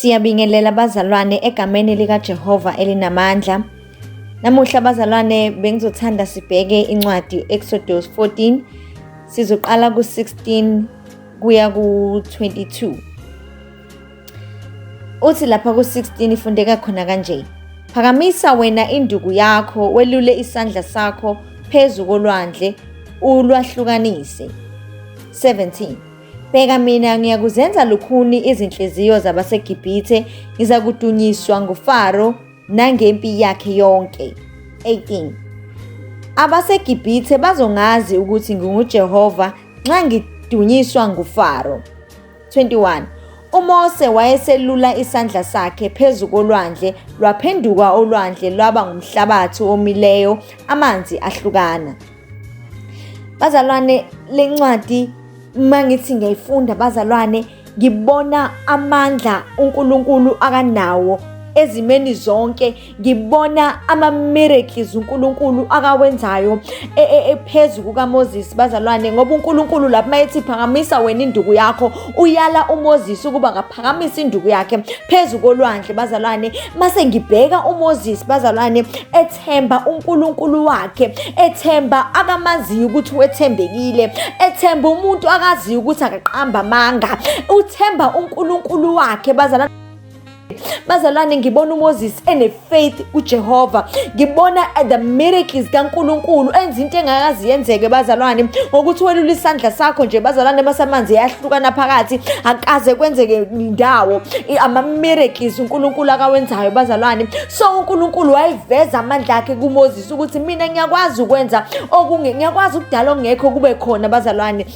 Siyabingelela bazalwane egameni likaJehova elinamandla. Namuhla bazalwane bengizothanda sibheke incwadi Exodus 14, sizoqala ku-16 kuya ku-22. Uthi lapha ku-16 ifundeka khona kanje. Phakamisa wena induku yakho, welule isandla sakho phezu kolwandle, ulwahlukanise. 17. Bheka mina ngiyakuzenza lukhuni izinhliziyo zabaseGibhithe, ngizakudunyiswa nguFaro nangempi yakhe yonke. 18. AbaseGibhithe bazongazi ukuthi nginguJehova nxa ngidunyiswa nguFaro. 21. UMose wayeselula isandla sakhe phezu kolwandle, lwaphenduka olwandle lwaba ngumhlabathi omileyo, amanzi ahlukana. Bazalwane, lencwadi uma ngithi ngiyayifunda bazalwane, ngibona amandla uNkulunkulu akanawo ezimeni zonke, ngibona ama-miracles uNkulunkulu akawenzayo phezu kukaMoses bazalwane, ngoba uNkulunkulu lapho mayethi phakamisa wena induku yakho, uyala uMoses ukuba akaphakamise induku yakhe phezu kolwandle bazalwane. Mase ngibheka uMoses bazalwane ethemba uNkulunkulu wakhe, ethemba akamaziyo ukuthi wethembekile, ethemba umuntu akaziyo ukuthi akaqamba amanga, uthemba uNkulunkulu wakhe bazalwane. Bazalwane, ngibona uMoses ene-faith kuJehova, ngibona the miracles kaNkulunkulu enza into engakazi yenzeke bazalwane, ngokuthi welula isandla sakho nje bazalwane, masamanzi yahlukana phakathi, akaze kwenzeke ndawo. Ama-miracles uNkulunkulu akawenzayo bazalwane. So uNkulunkulu wayeveza amandla akhe kuMoses ukuthi mina ngiyakwazi ukwenza okunge, ngiyakwazi ukudala okungekho kube khona bazalwane.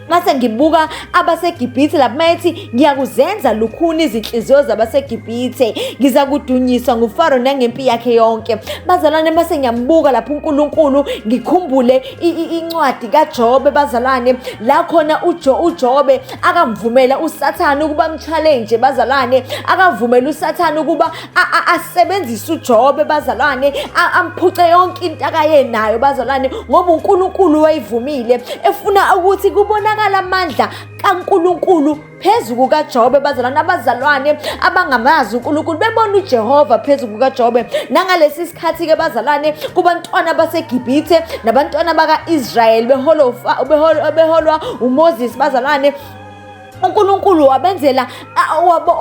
Mase ngibuka abaseGibhithe lapho mayethi ngiyakuzenza lukhuni izinhliziyo zabaseGibhithe, ngizakudunyiswa nguFaro nangempi yakhe yonke. Bazalwane, mase ngiyambuka lapho uNkulunkulu, ngikhumbule incwadi kaJobe bazalwane, la khona uJobe akamvumela uSathane ukuba amchallenge bazalwane, akavumela uSathane ukuba asebenzise uJobe bazalwane, amphuce yonke into akayenayo bazalwane, ngoba uNkulunkulu wayivumile, efuna ukuthi kubonakala amandla kaNkulunkulu phezu kukaJobe bazalwane. Abazalwane abangamazi uNkulunkulu bebona uJehova phezu kukaJobe. Nangalesi sikhathi-ke bazalwane, kubantwana baseGibhithe nabantwana baka-Israyeli beholwa uMoses bazalwane, uNkulunkulu wabenzela,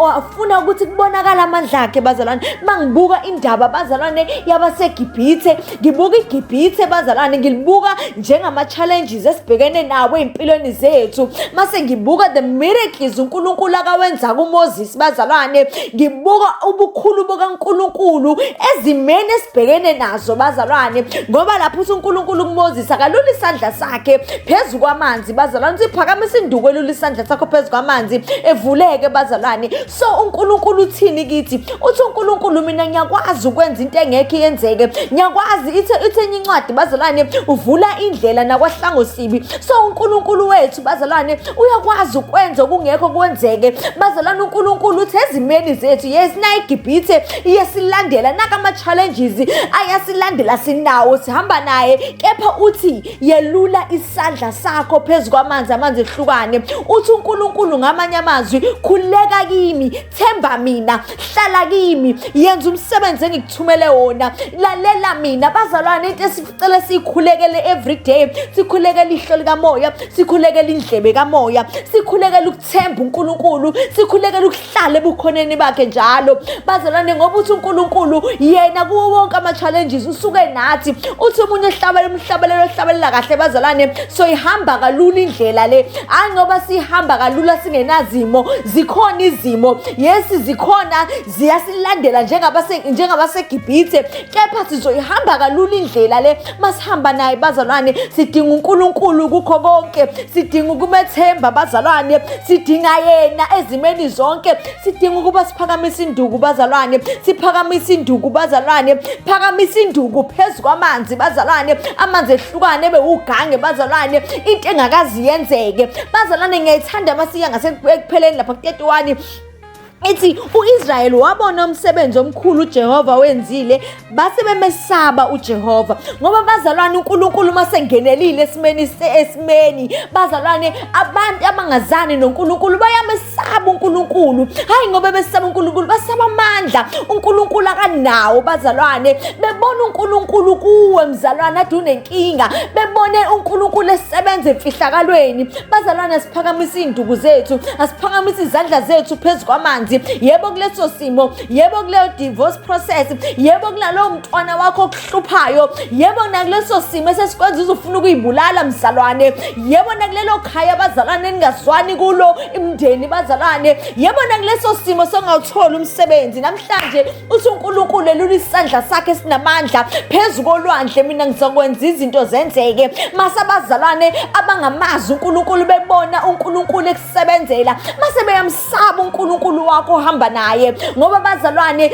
wafuna ukuthi kubonakala amandla akhe bazalwane. Mangibuka indaba bazalwane yabaseGibhithe, ngibuka iGibhithe bazalwane, ngilibuka njengama-challenges esibhekene nawo ey'mpilweni zethu. Mase ngibuka the miracles uNkulunkulu akawenza kuMoses bazalwane, ngibuka ubukhulu bukaNkulunkulu ezimeni esibhekene nazo bazalwane, ngoba lapho uthi uNkulunkulu kuMoses akalula isandla sakhe phezu kwamanzi bazalwane, uthi phakamisa induku elula isandla sakho phezu kwamanzi evuleke bazalwane. So uNkulunkulu uthini kithi? Uthi uNkulunkulu mina ngiyakwazi ukwenza into engekho iyenzeke, ngiyakwazi. Ithe enye incwadi bazalwane, uvula indlela nakwahlangosibi. So uNkulunkulu wethu bazalwane uyakwazi ukwenza okungekho kwenzeke bazalwane. uNkulunkulu uthi ezimeni zethu, yes, na iGibhithe iyesilandela, naka ama-challenges ayasilandela, sinawo, sihamba naye, kepha uthi yelula isandla sakho phezu kwamanzi, amanzi ehlukane. Uthi uNkulunkulu ngamanye amazwi, khuleka kimi, themba mina, hlala kimi, yenza umsebenzi engikuthumele wona, lalela mina bazalwane. Into esicela siyikhulekele every day, sikhulekele ihlo likamoya, sikhulekele indlebe kamoya, sikhulekele ukuthemba uNkulunkulu, sikhulekele ukuhlala ebukhoneni bakhe njalo bazalwane, ngoba uthi uNkulunkulu yena kuwo wonke ama-challenges usuke nathi. Uthi omunye ohlabela umhlabelelo ohlabelela kahle bazalwane, soyihamba kalula indlela le, hayi ngoba sihamba kalula singenazimo, zikhona izimo, yes, zikhona, ziyasilandela njengabaseGibhithe, kepha sizoyihamba kalula indlela le masihamba naye bazalwane. Sidinga uNkulunkulu kukho konke, sidinga ukumethemba bazalwane, sidinga yena ezimeni zonke, sidinga ukuba siphakamise induku bazalwane, siphakamise induku bazalwane, phakamisa induku phezu kwamanzi bazalwane, amanzi ehlukane ebe ugange bazalwane, into engakazi yenzeke bazalwane. Ngiyayithanda masiya ngasekupheleni lapha ku-31. Ithi u-Israyeli wabona umsebenzi omkhulu uJehova wenzile, base bemesaba uJehova. Ngoba bazalwane, uNkulunkulu uma sengenelile esimeni esimeni, bazalwane, abantu abangazani noNkulunkulu bayamesaba uNkulunkulu. Hayi ngoba besaba uNkulunkulu, basaba amandla uNkulunkulu akanawo bazalwane. Bebona uNkulunkulu kuwe mzalwane ade unenkinga, bebone uNkulunkulu esebenza emfihlakalweni. Bazalwane, asiphakamisa iy'nduku zethu, asiphakamisa izandla zethu phezu kwamanzi. Yebo kuleso simo, yebo kuleyo divorce process, yebo kunalowo mntwana wakho okuhluphayo, yebo nakuleso simo esesikwenza uzufuna ukuyibulala mzalwane, yebo nakulelo khaya abazalwane ningazwani kulo imndeni bazalwane, yebo nakuleso simo songawutholi umsebenzi. Namhlanje uthi uNkulunkulu elula isandla sakhe esinamandla phezu kolwandle, mina ngizokwenza izinto zenzeke. Mase abazalwane abangamazi uNkulunkulu bebona uNkulunkulu ekusebenzela, mase beyamsaba uNkulunkulu wakho ohamba naye. Ngoba bazalwane,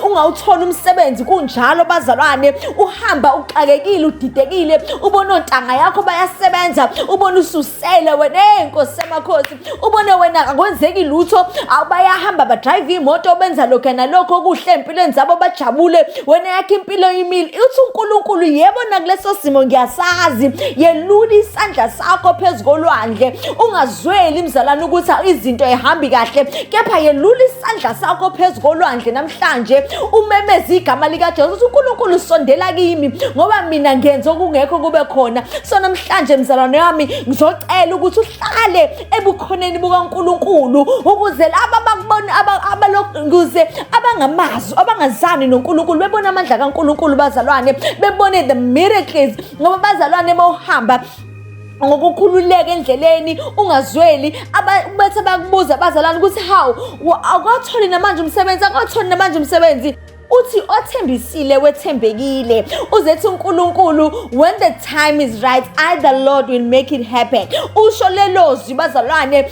ungawuthola umsebenzi kunjalo bazalwane, uhamba uxakekile, udidekile, ubona ontanga yakho bayasebenza, ubona ususele wena, hey Nkosi yamakhosi, ubone wena akwenzeki lutho, bayahamba badrive imoto, benza lokho nalokho okuhle empilweni zabo, bajabule, wena yakho impilo imile. Uthi uNkulunkulu, yebo nakuleso simo ngiyasazi, yelula isandla sakho phezu kolwandle, ungazweli mzalwane ukuthi izinto ayihambi kahle, kepha yelula isandla sakho phezu kolwandle namhlanje, umemeze igama likaJesu, uthi uNkulunkulu sondela kimi, ngoba mina ngenza okungekho kube khona. So namhlanje mzalwane wami, ngizocela ukuthi uhlale ebukhoneni bukaNkulunkulu, ukuze laba abakubona ukuze abangamazi, abangazani noNkulunkulu bebone amandla kaNkulunkulu bazalwane, bebone the miracles. Ngoba bazalwane, bawuhamba ngokukhululeka endleleni ungazweli, bethe bakubuza bazalwane ukuthi hawu, awukatholi namanje umsebenzi, awukatholi namanje umsebenzi, uthi othembisile wethembekile. Uzethi uNkulunkulu, when the time is right, I the Lord will make it happen. Usho lelo zwi bazalwane,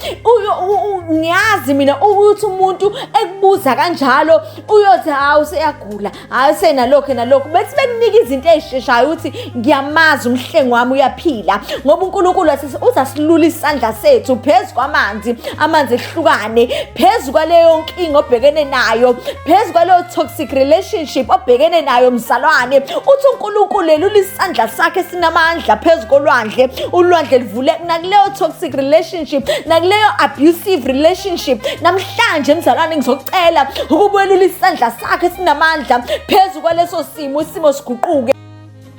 ngiyazi mina ukuthi umuntu ekubuza kanjalo uyothi hawu useyagula, hayi senalokho nalokho, bethi bekunika izinto ey'sheshayo, ukuthi ngiyamazi umhlengi wami uyaphila. Ngoba uNkulunkulu uzasilula isandla sethu phezu kwamanzi, amanzi ehlukane, phezu kwaleyo nkinga obhekene nayo, phezu kwaleyo toxic relationship obhekene nayo mzalwane. Uthi uNkulunkulu elula isandla sakhe sinamandla phezu kolwandle, ulwandle livule nakuleyo toxic relationship, nakuleyo abusive relationship. Namhlanje mzalwane, ngizocela ukubuyelula isandla sakhe sinamandla phezu kwaleso simo, isimo siguquke.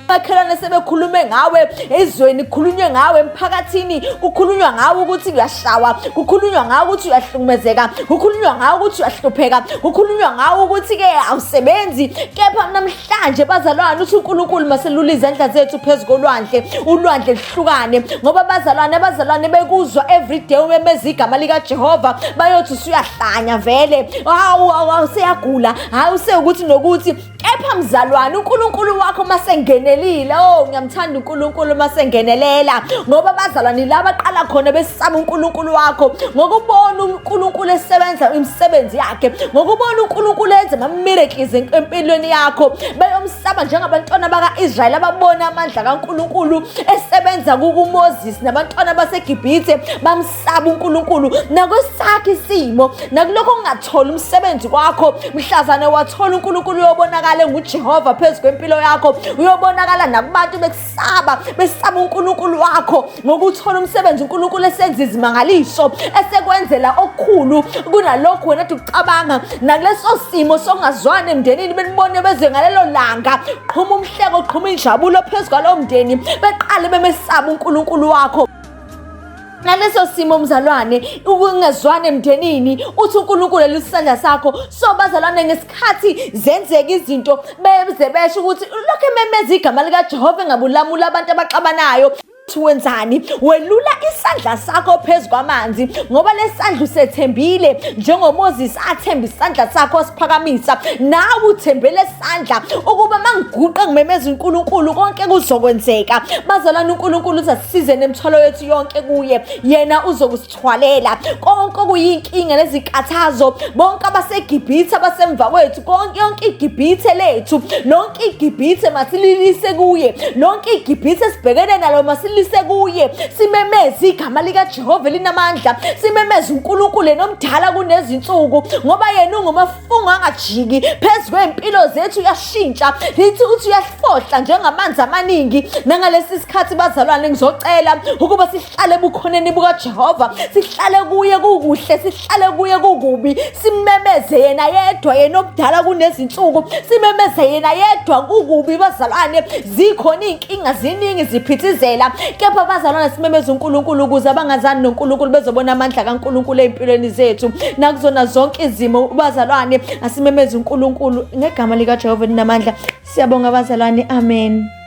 Makhelwane sebekhulume ngawe ezweni, kukhulunywe ngawe emphakathini, kukhulunywa ngawe ukuthi uyashawa, kukhulunywa ngawe ukuthi uyahlukumezeka, kukhulunywa ngawe ukuthi uyahlupheka, kukhulunywa ngawe ukuthi-ke awusebenzi. Kepha namhlanje bazalwane, uthi uNkulunkulu maselula izandla zethu phezu kolwandle, ulwandle luhlukane. Ngoba bazalwane, abazalwane bekuzwa everyday umemeza igama likaJehova, bayothi usuyahlanya vele, hawu awuseyagula, hayi usewukuthi nokuthi. Kepha mzalwane, uNkulunkulu wakho masengenelile, oh ngiyamthanda uNkulunkulu masengenelela. Ngoba bazalwane, laba qala khona besaba uNkulunkulu wakho, ngokubona uNkulunkulu esebenza imisebenzi yakhe, ngokubona uNkulunkulu enza ama-miracles empilweni yakho, beyomsaba njengabantwana baka-Israyeli ababona amandla kaNkulunkulu esebenza kuMoses nabantwana baseGibhithe, bamsaba uNkulunkulu. Nakwesakhe isimo, nakulokho ungatholi umsebenzi kwakho, mhlazane wathola uNkulunkulu uyobonakala enguJehova phezu kwempilo yakho, uyobonakala nakubantu bekusaba, besaba uNkulunkulu wakho ngokuthola umsebenzi, uNkulunkulu esenza izimangaliso, esekwenzela okukhulu kunalokhu wena ucabanga. Nakuleso simo sokungazwani emndenini, benibone bezwe ngalelo langa, qhuma umhleko, qhuma injabulo phezu kwalowo mndeni, beqale bemesaba uNkulunkulu wakho. Naleso simo mzalwane, ukungezwani emndenini, uthi uNkulunkulu elusandla sakho. So bazalwane, ngesikhathi zenzeka izinto, beze besho ukuthi lokho ememeza igama likaJehova engabulamula abantu abaxabanayo, wenzani? Welula isandla sakho phezu kwamanzi, ngoba lesandla usethembile, njengoMoses athemba isandla sakho asiphakamisa, nawe uthembele sandla ukuba mangiguqa ngimemeza uNkulunkulu konke kuzokwenzeka. Bazalwane, uNkulunkulu uzasisize nemithwalo yethu yonke kuye, yena uzokusithwalela konke okuyinkinga nezinkathazo. Bonke abaseGibhithe abasemva kwethu, konke, yonke iGibhithe lethu, lonke iGibhithe masililise kuye, lonke iGibhithe sibhekene nalo masililise silise kuye, simemeze igama likaJehova elinamandla, simemeze uNkulunkulu yena omdala kunezinsuku, ngoba yena ungumafungo angajiki phezu kwey'mpilo zethu. Uyashintsha, lithi uthi uyafohla njengamanzi amaningi. Nangalesi sikhathi bazalwane, ngizocela ukuba sihlale ebukhoneni bukaJehova, sihlale kuye kukuhle, sihlale kuye kukubi, simemeze yena yedwa, yena omdala kunezinsuku, simemeze yena yedwa kukubi. Bazalwane, zikhona iy'nkinga, ziningi, ziphithizela, kepha bazalwane simemeze uNkulunkulu ukuze abangazani noNkulunkulu bezobona amandla kaNkulunkulu ey'mpilweni zethu nakuzona zonke izimo. Bazalwane, asimemeze uNkulunkulu ngegama likaJehova elinamandla. Siyabonga bazalwane, amen.